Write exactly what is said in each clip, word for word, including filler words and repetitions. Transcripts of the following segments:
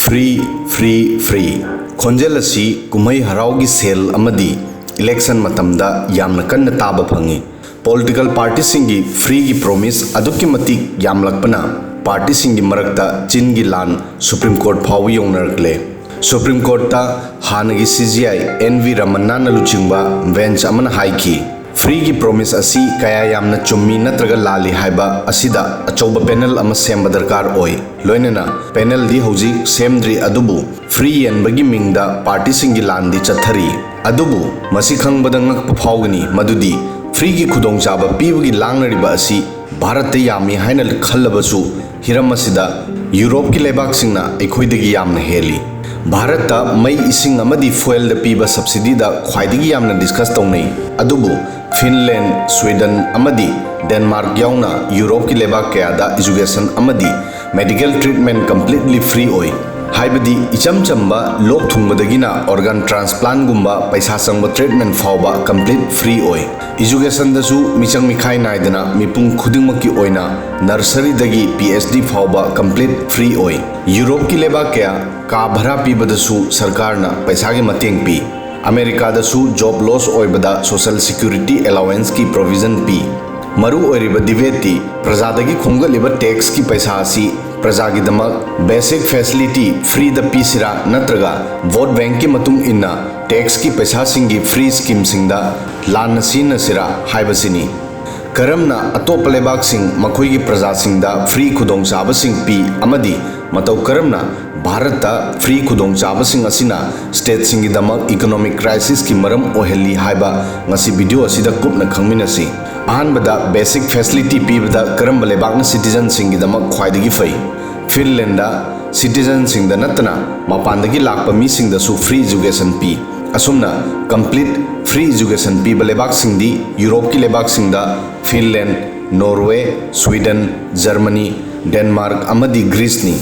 Free, free, free. ꯈꯣꯟꯖꯦꯜ ꯑꯁꯤ ꯀꯨꯝꯍꯩ ꯍꯔꯥꯎꯒꯤ ꯁꯦꯜ ꯑꯃꯗꯤ ꯏꯂꯦꯛꯁꯟ ꯃꯇꯝꯗ ꯌꯥꯝꯅ ꯀꯟꯅ ꯇꯥꯕ ꯐꯪꯏ꯫ ꯄꯣꯂꯤꯇꯤꯀꯦꯜ ꯄꯥꯔꯇꯤꯁꯤꯡꯒꯤ ꯐ꯭ꯔꯤꯒꯤ ꯄ꯭ꯔꯣꯃꯤꯁ ꯑꯗꯨꯛꯀꯤ ꯃꯇꯤꯛ ꯌꯥꯝꯂꯛꯄꯅ ꯄꯥꯔꯇꯤꯁꯤꯡꯒꯤ ꯃꯔꯛꯇ ꯆꯤꯟꯒꯤ ꯂꯥꯟ ꯁꯨꯄ꯭ꯔꯤꯝ ꯀꯣꯔꯠ ꯐꯥꯎꯕ ꯌꯧꯅꯔꯛꯂꯦ꯫ ꯁꯨꯄ꯭ꯔꯤꯝ ꯀꯣꯔꯠꯇ ꯍꯥꯟꯅꯒꯤ C J I N V ꯔꯃꯟꯅꯥꯅ ꯂꯨꯆꯤꯡꯕ ꯕꯦꯟꯆ ꯑꯃꯅ ꯍꯥꯏꯈꯤ, ꯐ꯭ꯔꯤꯒꯤ ꯄ꯭ꯔꯣꯃꯤꯁ ꯑꯁꯤ ꯀꯌꯥ ꯌꯥꯝꯅ ꯆꯨꯝꯃꯤ ꯅꯠꯇ꯭ꯔꯒ ꯂꯥꯜꯂꯤ ꯍꯥꯏꯕ ꯑꯁꯤꯗ ꯑꯆꯧꯕ ꯄꯦꯅꯦꯜ ꯑꯃ ꯁꯦꯝꯕ ꯗꯔꯀꯥꯔ ꯑꯣꯏ꯫ ꯂꯣꯏꯅꯅ ꯄꯦꯅꯦꯜꯗꯤ ꯍꯧꯖꯤꯛ ꯁꯦꯝꯗ꯭ꯔꯤ, ꯑꯗꯨꯕꯨ ꯐ꯭ꯔꯤ ꯌꯦꯟꯕꯒꯤ ꯃꯤꯡꯗ ꯄꯥꯔꯇꯤꯁꯤꯡꯒꯤ ꯂꯥꯟꯗꯤ ꯆꯠꯊꯔꯤ꯫ ꯑꯗꯨꯕꯨ ꯃꯁꯤ ꯈꯪꯕꯗ ꯉꯛꯄ ꯐꯥꯎꯒꯅꯤ ꯃꯗꯨꯗꯤ ꯐ꯭ꯔꯤꯒꯤ ꯈꯨꯗꯣꯡꯆꯥꯕ ꯄꯤꯕꯒꯤ ꯂꯥꯡꯅꯔꯤꯕ ꯑꯁꯤ ꯚꯥꯔꯠꯇ ꯌꯥꯝꯃꯤ ꯍꯥꯏꯅ ꯈꯜꯂꯕꯁꯨ, ꯍꯤꯔꯝ ꯑꯁꯤꯗ ꯌꯨꯔꯣꯞꯀꯤ ꯂꯩꯕꯥꯛꯁꯤꯡꯅ ꯑꯩꯈꯣꯏꯗꯒꯤ ꯌꯥꯝꯅ ꯍꯦꯜꯂꯤ꯫ ꯚꯥꯔꯠꯇ ꯃꯩ, ꯏꯁꯤꯡ ꯑꯃꯗꯤ ꯐ꯭ꯌꯨꯑꯦꯜꯗ ꯄꯤꯕ ꯁꯕꯁꯤꯗꯤꯗ ꯈ꯭ꯋꯥꯏꯗꯒꯤ ꯌꯥꯝꯅ ꯗꯤꯁꯀꯁ ꯇꯧꯅꯩ꯫ ꯑꯗꯨꯕꯨ ꯐꯤꯟꯂꯦꯟ, ꯁ꯭ꯋꯤꯗꯟ ꯑꯃꯗꯤ ꯗꯦꯟꯃꯥꯔꯛ ꯌꯥꯎꯅ ꯌꯨꯔꯣꯞꯀꯤ ꯂꯩꯕꯥꯛ ꯀꯌꯥꯗ ꯏꯖꯨꯀꯦꯁꯟ ꯑꯃꯗꯤ ꯃꯦꯗꯤꯀꯦꯜ ꯇ꯭ꯔꯤꯠꯃꯦꯟ ꯀꯝꯄ꯭ꯂꯤꯠꯂꯤ ꯐ꯭ꯔꯤ ꯑꯣꯏ꯫ ꯍꯥꯏꯕꯗꯤ ꯏꯆꯝ ꯆꯝꯕ ꯂꯣꯛ ꯊꯨꯡꯕꯗꯒꯤꯅ ꯑꯣꯔꯒꯥꯟ ꯇ꯭ꯔꯥꯟꯁꯄ꯭ꯂꯥꯟꯒꯨꯝꯕ ꯄꯩꯁꯥ ꯆꯪꯕ ꯇ꯭ꯔꯤꯠꯃꯦꯟ ꯐꯥꯎꯕ ꯀꯝꯄ꯭ꯂꯤꯠ ꯐ꯭ꯔꯤ ꯑꯣꯏ꯫ ꯏꯖꯨꯀꯦꯁꯟꯗꯁꯨ ꯃꯤꯆꯪ ꯃꯤꯈꯥꯏ ꯅꯥꯏꯗꯅ ꯃꯤꯄꯨꯝ ꯈꯨꯗꯤꯡꯃꯛꯀꯤ ꯑꯣꯏꯅ ꯅꯔꯁꯔꯤꯗꯒꯤ ꯄꯤ ꯑꯩꯆ ꯗꯤ ꯐꯥꯎꯕ ꯀꯝꯄ꯭ꯂꯤꯠ ꯐ꯭ꯔꯤ ꯑꯣꯏ꯫ ꯌꯨꯔꯣꯞꯀꯤ ꯂꯩꯕꯥꯛ ꯀꯌꯥ ꯀꯥ ꯚꯔꯥ ꯄꯤꯕꯗꯁꯨ ꯁꯔꯀꯥꯔꯅ ꯄꯩꯁꯥꯒꯤ ꯃꯇꯦꯡ ꯄꯤ꯫ ꯑꯃꯦꯔꯤꯀꯥꯗꯁꯨ ꯖꯣꯕ ꯂꯣꯁ ꯑꯣꯏꯕꯗ ꯁꯣꯁꯦꯜ ꯁꯦꯀ꯭ꯌꯨꯔꯤꯇꯤ ꯑꯦꯂꯥꯋꯦꯟꯁꯀꯤ ꯄ꯭ꯔꯣꯚꯤꯖꯟ ꯄꯤ꯫ ꯃꯔꯨ ꯑꯣꯏꯔꯤꯕ ꯗꯤꯕꯦꯠꯇꯤ ꯄ꯭ꯔꯖꯥꯗꯒꯤ ꯈꯣꯝꯒꯠꯂꯤꯕ ꯇꯦꯛꯁꯀꯤ ꯄꯩꯁꯥ ꯑꯁꯤ ꯄ꯭ꯔꯖꯥꯒꯤꯗꯃꯛ ꯕꯦꯁꯤꯛ ꯐꯦꯁꯤꯂꯤꯇꯤ ꯐ꯭ꯔꯤꯗ ꯄꯤꯁꯤꯔꯥ ꯅꯠꯇ꯭ꯔꯒ ꯚꯣꯠ ꯕꯦꯡꯛꯀꯤ ꯃꯇꯨꯡ ꯏꯟꯅ ꯇꯦꯛꯁꯀꯤ ꯄꯩꯁꯥꯁꯤꯡꯒꯤ ꯐ꯭ꯔꯤ ꯁ꯭ꯀꯤꯝꯁꯤꯡꯗ ꯂꯥꯟꯅ ꯁꯤꯖꯤꯟꯅꯁꯤꯔꯥ ꯍꯥꯏꯕꯁꯤꯅꯤ꯫ ꯀꯔꯝꯅ ꯑꯇꯣꯞꯄ ꯂꯩꯕꯥꯛꯁꯤꯡ ꯃꯈꯣꯏꯒꯤ ꯄ꯭ꯔꯖꯥꯁꯤꯡꯗ ꯐ꯭ꯔꯤ ꯈꯨꯗꯣꯡꯆꯥꯕꯁꯤꯡ ꯄꯤ ꯑꯃꯗꯤ ꯃꯇꯧ ꯀꯔꯝꯅ ꯚꯥꯔꯠꯇ ꯐ꯭ꯔꯤ ꯈꯨꯗꯣꯡꯆꯥꯕꯁꯤꯡ ꯑꯁꯤꯅ ꯁ꯭ꯇꯦꯠꯁꯤꯡꯒꯤꯗꯃꯛ ꯏꯀꯣꯅꯣꯃꯤꯛ ꯀ꯭ꯔꯥꯏꯁꯤꯁꯀꯤ ꯃꯔꯝ ꯑꯣꯏꯍꯜꯂꯤ ꯍꯥꯏꯕ ꯉꯁꯤ ꯚꯤꯗꯤꯑꯣ ꯑꯁꯤꯗ ꯀꯨꯞꯅ ꯈꯪꯃꯤꯟꯅꯁꯤ꯫ ꯑꯍꯥꯟꯕꯗ, ꯕꯦꯁꯤꯛ ꯐꯦꯁꯤꯂꯤꯇꯤ ꯄꯤꯕꯗ ꯀꯔꯝꯕ ꯂꯩꯕꯥꯛꯅ ꯁꯤꯇꯤꯖꯟꯁꯤꯡꯒꯤꯗꯃꯛ ꯈ꯭ꯋꯥꯏꯗꯒꯤ ꯐꯩ? ꯐꯤꯟꯂꯦꯟꯗ ꯁꯤꯇꯤꯖꯟꯁꯤꯡꯗ ꯅꯠꯇꯅ ꯃꯄꯥꯟꯗꯒꯤ ꯂꯥꯛꯄ ꯃꯤꯁꯤꯡꯗꯁꯨ ꯐ꯭ꯔꯤ ꯏꯖꯨꯀꯦꯁꯟ ꯄꯤ꯫ ꯑꯁꯨꯝꯅ ꯀꯝꯄ꯭ꯂꯤꯠ ꯐ꯭ꯔꯤ ꯏꯖꯨꯀꯦꯁꯟ ꯄꯤꯕ ꯂꯩꯕꯥꯛꯁꯤꯡꯗꯤ ꯌꯨꯔꯣꯞꯀꯤ ꯂꯩꯕꯥꯛꯁꯤꯡꯗ ꯐꯤꯟꯂꯦꯟ, ꯅꯣꯔꯋꯦ, ꯁ꯭ꯋꯤꯗꯟ, ꯖꯔꯃꯅꯤ, ꯗꯦꯟꯃꯥꯔꯛ ꯑꯃꯗꯤ ꯒ꯭ꯔꯤꯁꯅꯤ꯫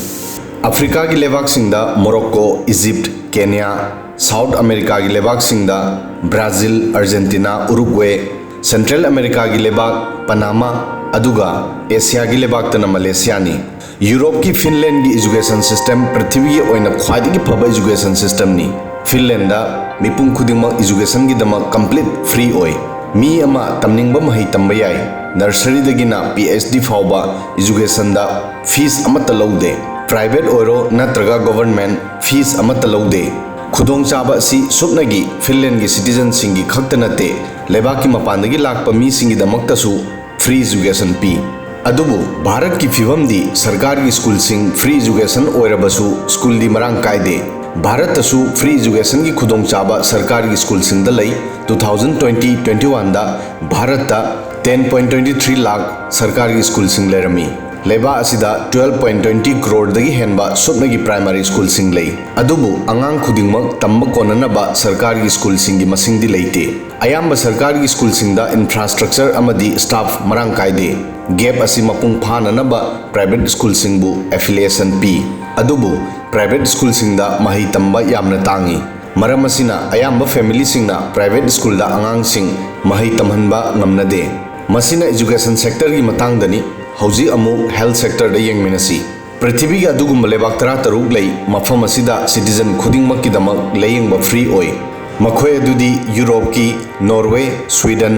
ꯑꯐ꯭ꯔꯤꯀꯥꯒꯤ ꯂꯩꯕꯥꯛꯁꯤꯡꯗ ꯃꯣꯔꯣꯛꯀꯣ, ꯏꯖꯤꯞꯠ, ꯀꯦꯅꯤꯌꯥ, ꯁꯥꯎꯠ ꯑꯃꯦꯔꯤꯀꯥꯒꯤ ꯂꯩꯕꯥꯛꯁꯤꯡꯗ ꯕ꯭ꯔꯥꯖꯤꯜ, ꯑꯥꯔꯖꯦꯟꯇꯤꯅꯥ, ꯎꯔꯨꯒ꯭ꯋꯦ, ꯁꯦꯟꯇ꯭ꯔꯦꯜ ꯑꯃꯦꯔꯤꯀꯥꯒꯤ ꯂꯩꯕꯥꯛ ꯄꯅꯥꯃꯥ, ꯑꯗꯨꯒ ꯑꯦꯁꯤꯌꯥꯒꯤ ꯂꯩꯕꯥꯛꯇꯅ ꯃꯂꯦꯁꯤꯌꯥꯅꯤ꯫ ꯌꯨꯔꯣꯞꯀꯤ ꯐꯤꯟꯂꯦꯟꯒꯤ education system ꯄ꯭ꯔꯤꯊꯤꯕꯤꯒꯤ ꯑꯣꯏꯅ ꯈ꯭ꯋꯥꯏꯗꯒꯤ ꯐꯕ education systemꯅꯤ꯫ ꯐꯤꯟꯂꯦꯟꯗ ꯃꯤꯄꯨꯝ ꯈꯨꯗꯤꯡꯃꯛ educationꯒꯤꯗꯃꯛ complete free ꯑꯣꯏ꯫ ꯃꯤ ꯑꯃ ꯇꯝꯅꯤꯡꯕ ꯃꯍꯩ ꯇꯝꯕ ꯌꯥꯏ꯫ Nurseryꯗꯒꯤꯅ PhD ꯐꯥꯎꯕ educationꯗ fees ꯑꯃꯠꯇ ꯂꯧꯗꯦ꯫ Private ꯑꯣꯏꯔꯣ ꯅꯠꯇ꯭ꯔꯒ government, fees ꯑꯃꯠꯇ ꯂꯧꯗꯦ꯫ ꯈꯨꯗꯣꯡꯆꯥꯕ ꯑꯁꯤ ꯁꯨꯞꯅꯒꯤ ꯐꯤꯟꯂꯦꯟꯒꯤ citizenꯁꯤꯡꯒꯤ ꯈꯛꯇ ꯅꯠꯇꯦ, ꯂꯩꯕꯥꯛꯀꯤ ꯃꯄꯥꯟꯗꯒꯤ ꯂꯥꯛꯄ ꯃꯤꯁꯤꯡꯒꯤꯗꯃꯛꯇꯁꯨ free education ꯄꯤ꯫ ꯑꯗꯨꯕꯨ ꯚꯥꯔꯠꯀꯤ ꯐꯤꯕꯝꯗꯤ ꯁꯔꯀꯥꯔꯒꯤ ꯁ꯭ꯀꯨꯜꯁꯤꯡ free education ꯑꯣꯏꯔꯕꯁꯨ ꯁ꯭ꯀꯨꯜꯗꯤ ꯃꯔꯥꯡ ꯀꯥꯏꯗꯦ꯫ ꯚꯥꯔꯠꯇꯁꯨ free educationꯒꯤ ꯈꯨꯗꯣꯡꯆꯥꯕ ꯁꯔꯀꯥꯔꯒꯤ ꯁ꯭ꯀꯨꯜꯁꯤꯡꯗ ꯂꯩ꯫ Two thousand twenty twenty oneꯗ ꯚꯥꯔꯠꯇ ten point twenty three lakh ꯁꯔꯀꯥꯔꯒꯤ ꯁ꯭ꯀꯨꯜꯁꯤꯡ ꯂꯩꯔꯝꯃꯤ꯫ ꯂꯩꯕꯥꯛ ꯑꯁꯤꯗ twelve point twenty crore ꯗꯒꯤ ꯍꯦꯟꯕ ꯁꯨꯞꯅꯒꯤ primary ꯁ꯭ꯀꯨꯜꯁꯤꯡ ꯂꯩ꯫ ꯑꯗꯨꯕꯨ ꯑꯉꯥꯡ ꯈꯨꯗꯤꯡꯃꯛ ꯇꯝꯕ ꯀꯣꯟꯅꯅꯕ ꯁꯔꯀꯥꯔꯒꯤ ꯁ꯭ꯀꯨꯜꯁꯤꯡꯒꯤ ꯃꯁꯤꯡꯗꯤ ꯂꯩꯇꯦ꯫ ꯑꯌꯥꯝꯕ ꯁꯔꯀꯥꯔꯒꯤ ꯁ꯭ꯀꯨꯜꯁꯤꯡꯗ infrastructure ꯑꯃꯗꯤ staff ꯃꯔꯥꯡ ꯀꯥꯏꯗꯦ꯫ Gap ꯑꯁꯤ ꯃꯄꯨꯡ ꯐꯥꯅꯅꯕ private ꯁ꯭ꯀꯨꯜꯁꯤꯡꯕꯨ affiliation ꯄꯤ꯫ ꯑꯗꯨꯕꯨ private ꯁ꯭ꯀꯨꯜꯁꯤꯡꯗ ꯃꯍꯩ ꯇꯝꯕ ꯌꯥꯝꯅ ꯇꯥꯡꯏ꯫ ꯃꯔꯝ ꯑꯁꯤꯅ ꯑꯌꯥꯝꯕ familyꯁꯤꯡꯅ private ꯁ꯭ꯀꯨꯜꯗ ꯑꯉꯥꯡꯁꯤꯡ ꯃꯍꯩ ꯇꯝꯍꯟꯕ ꯉꯝꯅꯗꯦ꯫ ꯃꯁꯤꯅ education sectorꯒꯤ ꯃꯇꯥꯡꯗꯅꯤ꯫ ꯍꯧꯖꯤꯛ ꯑꯃꯨꯛ health sectorꯗ ꯌꯦꯡꯃꯤꯟꯅꯁꯤ꯫ ꯄ꯭ꯔꯤꯊꯤꯕꯤꯒꯤ ꯑꯗꯨꯒꯨꯝꯕ ꯂꯩꯕꯥꯛ ꯇꯔꯥꯇꯔꯨꯛ ꯂꯩ, ꯃꯐꯝ ꯑꯁꯤꯗ citizen ꯈꯨꯗꯤꯡꯃꯛꯀꯤꯗꯃꯛ ꯂꯥꯌꯦꯡꯕ free ꯑꯣꯏ꯫ ꯃꯈꯣꯏ ꯑꯗꯨꯗꯤ ꯌꯨꯔꯣꯞꯀꯤ Norway, Sweden,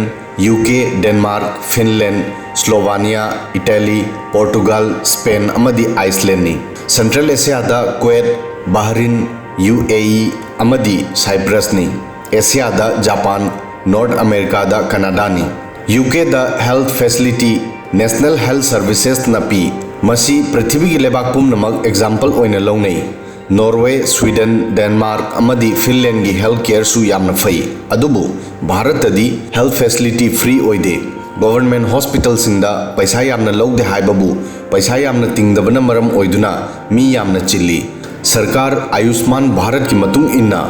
UK, Denmark, Finland, Slovenia, Italy, Portugal, Spain ꯑꯃꯗꯤ Icelandꯅꯤ꯫ Central Asiaꯗ Kuwait, Bahrain, UAE ꯑꯃꯗꯤ Cyprusꯅꯤ꯫ ꯑꯦꯁꯤꯌꯥꯗ Japan, North Americaꯗ Canadaꯅꯤ꯫ UKꯗ health facility National Health Servicesꯅ ꯄꯤ꯫ ꯃꯁꯤ ꯄ꯭ꯔꯤꯊꯤꯕꯤꯒꯤ ꯂꯩꯕꯥꯛ ꯄꯨꯝꯅꯃꯛ example ꯑꯣꯏꯅ ꯂꯧꯅꯩ꯫ Norway, Sweden, Denmark ꯑꯃꯗꯤ Finlandꯒꯤ health careꯁꯨ ꯌꯥꯝꯅ ꯐꯩ꯫ ꯑꯗꯨꯕꯨ ꯚꯥꯔꯠꯇꯗꯤ health facility free ꯑꯣꯏꯗꯦ꯫ Government hospitalꯁꯤꯡꯗ ꯄꯩꯁꯥ ꯌꯥꯝꯅ ꯂꯧꯗꯦ ꯍꯥꯏꯕꯕꯨ ꯄꯩꯁꯥ ꯌꯥꯝꯅ ꯇꯤꯡꯗꯕꯅ ꯃꯔꯝ ꯑꯣꯏꯗꯨꯅ ꯃꯤ ꯌꯥꯝꯅ ꯆꯤꯜꯂꯤ꯫ ꯁꯔꯀꯥꯔ ꯑꯌꯨꯁꯃꯥꯟ ꯚꯥꯔꯠꯀꯤ ꯃꯇꯨꯡ ꯏꯟꯅ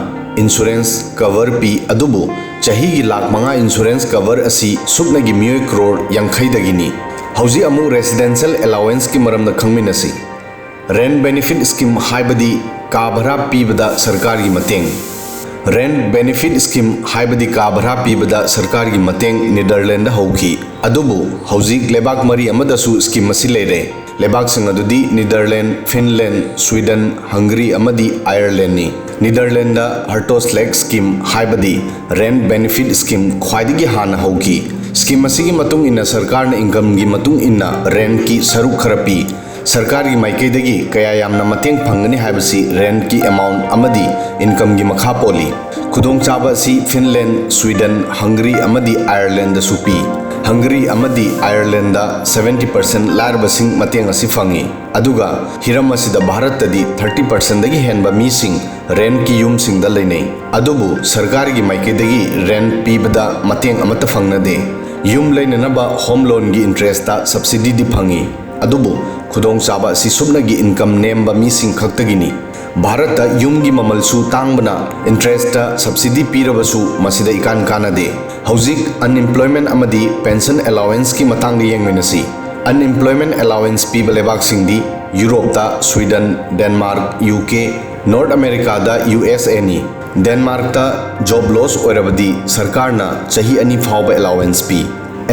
insurance cover ꯄꯤ, ꯑꯗꯨꯕꯨ ꯆꯍꯤꯒꯤ ꯂꯥꯈ ꯃꯉꯥ insurance cover ꯑꯁꯤ ꯁꯨꯞꯅꯒꯤ ꯃꯤꯑꯣꯏ crore ꯌꯥꯡꯈꯩꯗꯒꯤꯅꯤ꯫ ꯍꯧꯖꯤꯛ ꯑꯃꯨꯛ residential allowanceꯀꯤ ꯃꯔꯝꯗ ꯈꯪꯃꯤꯟꯅꯁꯤ꯫ Rent benefit scheme ꯍꯥꯏꯕꯗꯤ ꯀꯥ ꯚꯔꯥ ꯄꯤꯕꯗ ꯁꯔꯀꯥꯔꯒꯤ ꯃꯇꯦꯡ꯫ Rent Benefit Scheme ꯍꯥꯏꯕꯗꯤ ꯀꯥ ꯚꯔꯥ ꯄꯤꯕꯗ ꯁꯔꯀꯥꯔꯒꯤ ꯃꯇꯦꯡ ꯅꯤꯗꯔꯂꯦꯟꯗ ꯍꯧꯈꯤ꯫ ꯑꯗꯨꯕꯨ ꯍꯧꯖꯤꯛ ꯂꯩꯕꯥꯛ ꯃꯔꯤ ꯑꯃꯗꯁꯨ scheme ꯑꯁꯤ ꯂꯩꯔꯦ꯫ ꯂꯩꯕꯥꯛꯁꯤꯡ ꯑꯗꯨꯗꯤ ꯅꯤꯗꯔꯂꯦꯟ, ꯐꯤꯟꯂꯦꯟ, ꯁ꯭ꯋꯤꯗꯟ, ꯍꯪꯒꯔꯤ ꯑꯃꯗꯤ ꯑꯥꯌꯔꯂꯦꯟꯅꯤ꯫ ꯅꯤꯗꯔꯂꯦꯟꯗ Huurtoersluitscheme ꯍꯥꯏꯕꯗꯤ Rent Benefit Scheme ꯈ꯭ꯋꯥꯏꯗꯒꯤ ꯍꯥꯟꯅ ꯍꯧꯈꯤ꯫ Scheme ꯑꯁꯤꯒꯤ ꯃꯇꯨꯡ ꯏꯟꯅ ꯁꯔꯀꯥꯔꯅ incomeꯒꯤ ꯃꯇꯨꯡ ꯏꯟꯅ rentꯀꯤ ꯁꯔꯨꯛ ꯈꯔ ꯄꯤ꯫ ꯁꯔꯀꯥꯔꯒꯤ ꯃꯥꯏꯀꯩꯗꯒꯤ ꯀꯌꯥ ꯌꯥꯝꯅ ꯃꯇꯦꯡ ꯐꯪꯒꯅꯤ ꯍꯥꯏꯕꯁꯤ rentꯀꯤ amount ꯑꯃꯗꯤ incomeꯒꯤ ꯃꯈꯥ ꯄꯣꯜꯂꯤ꯫ ꯈꯨꯗꯣꯡꯆꯥꯕ ꯑꯁꯤ ꯐꯤꯟꯂꯦꯟ, ꯁ꯭ꯋꯤꯗꯟ, ꯍꯪꯒꯔꯤ ꯑꯃꯗꯤ ꯑꯥꯌꯔꯂꯦꯟꯗꯁꯨ ꯄꯤ꯫ ꯍꯪꯒꯔꯤ ꯑꯃꯗꯤ ꯑꯥꯌꯔꯂꯦꯟꯗ seventy percent ꯂꯥꯏꯔꯕꯁꯤꯡ ꯃꯇꯦꯡ ꯑꯁꯤ ꯐꯪꯏ꯫ ꯑꯗꯨꯒ ꯍꯤꯔꯝ ꯑꯁꯤꯗ ꯚꯥꯔꯠꯇꯗꯤ thirty percentꯗꯒꯤ ꯍꯦꯟꯕ ꯃꯤꯁꯤꯡ rentꯀꯤ ꯌꯨꯝꯁꯤꯡꯗ ꯂꯩꯅꯩ꯫ ꯑꯗꯨꯕꯨ ꯁꯔꯀꯥꯔꯒꯤ ꯃꯥꯏꯀꯩꯗꯒꯤ rent ꯄꯤꯕꯗ ꯃꯇꯦꯡ ꯑꯃꯠꯇ ꯐꯪꯅꯗꯦ꯫ ꯌꯨꯝ ꯂꯩꯅꯅꯕ home loanꯒꯤ interestꯇ subsidyꯗꯤ ꯐꯪꯏ꯫ ꯑꯗꯨꯕꯨ ꯈꯨꯗꯣꯡꯆꯥꯕ ꯑꯁꯤ ꯁꯨꯞꯅꯒꯤ income ꯅꯦꯝꯕ ꯃꯤꯁꯤꯡ ꯈꯛꯇꯒꯤꯅꯤ꯫ ꯚꯥꯔꯠꯇ ꯌꯨꯝꯒꯤ ꯃꯃꯜꯁꯨ ꯇꯥꯡꯕꯅ interestꯇ subsidy ꯄꯤꯔꯕꯁꯨ ꯃꯁꯤꯗ ꯏꯀꯥꯟ ꯀꯥꯟꯅꯗꯦ꯫ ꯍꯧꯖꯤꯛ unemployment ꯑꯃꯗꯤ pension allowanceꯀꯤ ꯃꯇꯥꯡꯗ ꯌꯦꯡꯃꯤꯟꯅꯁꯤ꯫ Unemployment allowance ꯄꯤꯕ ꯂꯩꯕꯥꯛꯁꯤꯡꯗꯤ ꯌꯨꯔꯣꯞꯇ ꯁ꯭ꯋꯤꯗꯟ, ꯗꯦꯟꯃꯥꯔꯛ, UK, North Americaꯗ USAꯅꯤ꯫ ꯗꯦꯟꯃꯥꯔꯛꯇ job loss ꯑꯣꯏꯔꯕꯗꯤ ꯁꯔꯀꯥꯔꯅ ꯆꯍꯤ ꯑꯅꯤ ꯐꯥꯎꯕ allowance ꯄꯤ꯫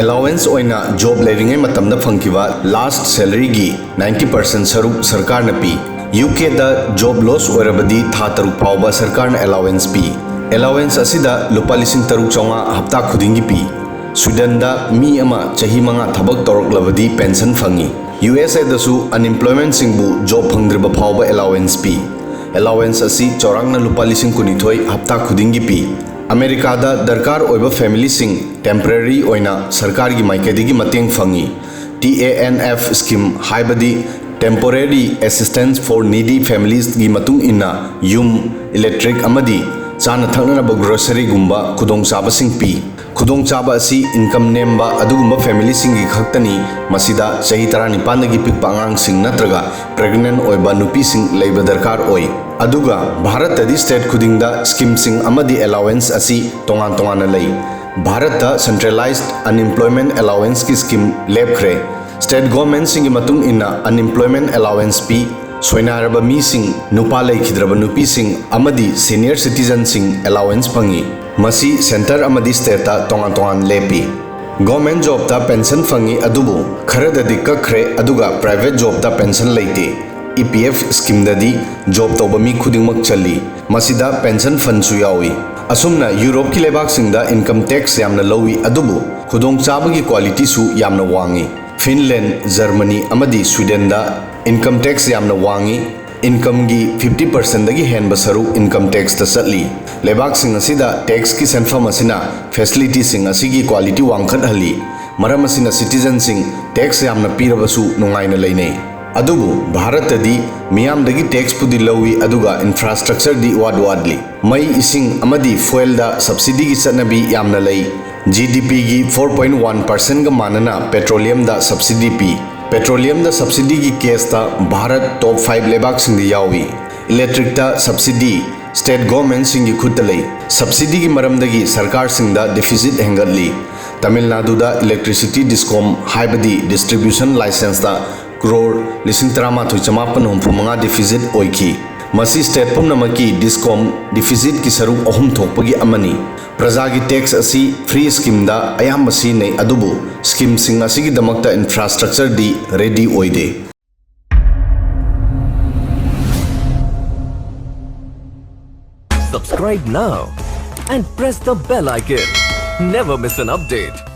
Allowance ꯑꯣꯏꯅ job ꯂꯩꯔꯤꯉꯩ ꯃꯇꯝꯗ ꯐꯪꯈꯤꯕ last salaryꯒꯤ ninety percent ꯁꯔꯨꯛ ꯁꯔꯀꯥꯔꯅ ꯄꯤ꯫ UKꯗ job loss ꯑꯣꯏꯔꯕꯗꯤ ꯊꯥ ꯇꯔꯨꯛ ꯐꯥꯎꯕ ꯁꯔꯀꯥꯔꯅ allowance ꯄꯤ꯫ Allowance ꯑꯁꯤꯗ ꯂꯨꯄꯥ ꯂꯤꯁꯤꯡ ꯇꯔꯨꯛ ꯆꯥꯝꯃꯉꯥ ꯍꯞꯇꯥ ꯈꯨꯗꯤꯡꯒꯤ ꯄꯤ꯫ ꯁ꯭ꯋꯤꯗꯟꯗ ꯃꯤ ꯑꯃ ꯆꯍꯤ ꯃꯉꯥ ꯊꯕꯛ ꯇꯧꯔꯛꯂꯕꯗꯤ pension ꯐꯪꯏ꯫ USAꯗꯁꯨ unemploymentꯁꯤꯡꯕꯨ job ꯐꯪꯗ꯭ꯔꯤꯕ ꯐꯥꯎꯕ allowance ꯄꯤ꯫ Allowance ꯑꯁꯤ ꯆꯥꯎꯔꯥꯛꯅ ꯂꯨꯄꯥ ꯂꯤꯁꯤꯡ ꯀꯨꯟꯅꯤꯊꯣꯏ ꯍꯞꯇꯥ ꯈꯨꯗꯤꯡꯒꯤ ꯄꯤ꯫ ꯑꯃꯦꯔꯤꯀꯥꯗ ꯗꯔꯀꯥꯔ ꯑꯣꯏꯕ familyꯁꯤꯡ temporary ꯑꯣꯏꯅ ꯁꯔꯀꯥꯔꯒꯤ ꯃꯥꯏꯀꯩꯗꯒꯤ ꯃꯇꯦꯡ ꯐꯪꯏ꯫ TANF scheme ꯍꯥꯏꯕꯗꯤ Temporary Assistance for Needy Familiesꯒꯤ ꯃꯇꯨꯡ ꯏꯟꯅ ꯌꯨꯝ, electric ꯑꯃꯗꯤ ꯆꯥꯅ ꯊꯛꯅꯅꯕ groceryꯒꯨꯝꯕ ꯈꯨꯗꯣꯡꯆꯥꯕꯁꯤꯡ ꯄꯤ꯫ ꯈꯨꯗꯣꯡꯆꯥꯕ ꯑꯁꯤ income ꯅꯦꯝꯕ ꯑꯗꯨꯒꯨꯝꯕ familyꯁꯤꯡꯒꯤ ꯈꯛꯇꯅꯤ꯫ ꯃꯁꯤꯗ ꯆꯍꯤ ꯇꯔꯥꯅꯤꯄꯥꯟꯗꯒꯤ ꯄꯤꯛꯄ ꯑꯉꯥꯡꯁꯤꯡ ꯅꯠꯇ꯭ꯔꯒ pregnant ꯑꯣꯏꯕ ꯅꯨꯄꯤꯁꯤꯡ ꯂꯩꯕ ꯗꯔꯀꯥꯔ ꯑꯣꯏ꯫ ꯑꯗꯨꯒ ꯚꯥꯔꯠꯇꯗꯤ state ꯈꯨꯗꯤꯡꯗ schemeꯁꯤꯡ ꯑꯃꯗꯤ allowance ꯑꯁꯤ ꯇꯣꯉꯥꯟ ꯇꯣꯉꯥꯟꯅ ꯂꯩ꯫ ꯚꯥꯔꯠꯇ centralized unemployment allowanceꯀꯤ scheme ꯂꯦꯞꯈ꯭ꯔꯦ꯫ State governmentꯁꯤꯡꯒꯤ ꯃꯇꯨꯡ ꯏꯟꯅ unemployment allowance ꯄꯤ꯫ ꯁꯣꯏꯅꯥꯏꯔꯕ ꯃꯤꯁꯤꯡ, ꯅꯨꯄꯥ ꯂꯩꯈꯤꯗ꯭ꯔꯕ ꯅꯨꯄꯤꯁꯤꯡ ꯑꯃꯗꯤ senior citizenꯁꯤꯡ allowance ꯐꯪꯏ꯫ ꯃꯁꯤ centre ꯑꯃꯗꯤ stateꯇ ꯇꯣꯉꯥꯟ ꯇꯣꯉꯥꯟ ꯂꯦꯞꯄꯤ꯫ Government jobꯇ pension ꯐꯪꯏ, ꯑꯗꯨꯕꯨ ꯈꯔꯗꯗꯤ ꯀꯛꯈ꯭ꯔꯦ, ꯑꯗꯨꯒ private jobꯇ pension ꯂꯩꯇꯦ꯫ E P F schemeꯗꯗꯤ job ꯇꯧꯕ ꯃꯤ ꯈꯨꯗꯤꯡꯃꯛ ꯆꯜꯂꯤ꯫ ꯃꯁꯤꯗ pension fundꯁꯨ ꯌꯥꯎꯏ꯫ ꯑꯁꯨꯝꯅ ꯌꯨꯔꯣꯞꯀꯤ ꯂꯩꯕꯥꯛꯁꯤꯡꯗ income tax ꯌꯥꯝꯅ ꯂꯧꯏ, ꯑꯗꯨꯕꯨ ꯈꯨꯗꯣꯡꯆꯥꯕꯒꯤ qualityꯁꯨ ꯌꯥꯝꯅ ꯋꯥꯡꯏ꯫ ꯐꯤꯟꯂꯦꯟ, ꯖꯔꯃꯅꯤ ꯑꯃꯗꯤ ꯁ꯭ꯋꯤꯗꯦꯟꯗ income tax ꯌꯥꯝꯅ ꯋꯥꯡꯏ꯫ Incomeꯒꯤ fifty percentꯗꯒꯤ ꯍꯦꯟꯕ ꯁꯔꯨꯛ income taxꯇ ꯆꯠꯂꯤ꯫ ꯂꯩꯕꯥꯛꯁꯤꯡ ꯑꯁꯤꯗ taxꯀꯤ ꯁꯦꯟꯐꯝ ꯑꯁꯤꯅ facilityꯁꯤꯡ ꯑꯁꯤꯒꯤ quality ꯋꯥꯡꯈꯠꯍꯜꯂꯤ꯫ ꯃꯔꯝ ꯑꯁꯤꯅ citizenꯁꯤꯡ tax ꯌꯥꯝꯅ ꯄꯤꯔꯕꯁꯨ ꯅꯨꯡꯉꯥꯏꯅ ꯂꯩꯅꯩ꯫ ꯑꯗꯨꯕꯨ ꯚꯥꯔꯠꯇꯗꯤ ꯃꯤꯌꯥꯝꯗꯒꯤ taxꯄꯨꯗꯤ ꯂꯧꯏ, ꯑꯗꯨꯒ infrastructureꯗꯤ ꯏꯋꯥꯠ ꯋꯥꯠꯂꯤ꯫ ꯃꯩ, ꯏꯁꯤꯡ ꯑꯃꯗꯤ fuelꯗ subsidyꯒꯤ ꯆꯠꯅꯕꯤ ꯌꯥꯝꯅ ꯂꯩ꯫ GDPꯒꯤ four point one percentꯒ ꯃꯥꯟꯅꯅ petroleumꯗ subsidy ꯄꯤ꯫ Petroleumꯗ subsidyꯒꯤ caseꯇ ꯚꯥꯔꯠ top five ꯂꯩꯕꯥꯛꯁꯤꯡꯗ ꯌꯥꯎꯏ꯫ Electricꯇ subsidy state governmentꯁꯤꯡꯒꯤ ꯈꯨꯠꯇ ꯂꯩ꯫ Subsidyꯒꯤ ꯃꯔꯝꯗꯒꯤ ꯁꯔꯀꯥꯔꯁꯤꯡꯗ deficit ꯍꯦꯟꯒꯠꯂꯤ꯫ ꯇꯥꯃꯤꯜ ꯅꯥꯗꯨꯗ electricity discom, ꯍꯥꯏꯕꯗꯤ distribution licenseꯇ crore ꯂꯤꯁꯤꯡ ꯇꯔꯥꯃꯥꯊꯣꯏ ꯆꯃꯥꯄꯟ ꯍꯨꯝꯐꯨ ꯃꯉꯥ deficit ꯑꯣꯏꯈꯤ꯫ ꯃꯁꯤ state ꯄꯨꯝꯅꯃꯛꯀꯤ discom deficitꯀꯤ ꯁꯔꯨꯛ ꯑꯍꯨꯝ ꯊꯣꯛꯄꯒꯤ ꯑꯃꯅꯤ꯫ ꯄ꯭ꯔꯖꯥꯒꯤ tax ꯑꯁꯤ free schemeꯗ ꯑꯌꯥꯝꯕ ꯁꯤꯖꯤꯟꯅꯩ, ꯑꯗꯨꯕꯨ schemeꯁꯤꯡ ꯑꯁꯤꯒꯤꯗꯃꯛꯇ infrastructureꯗꯤ ready ꯑꯣꯏꯗꯦ꯫ Subscribe now and press the bell icon. Never miss an update.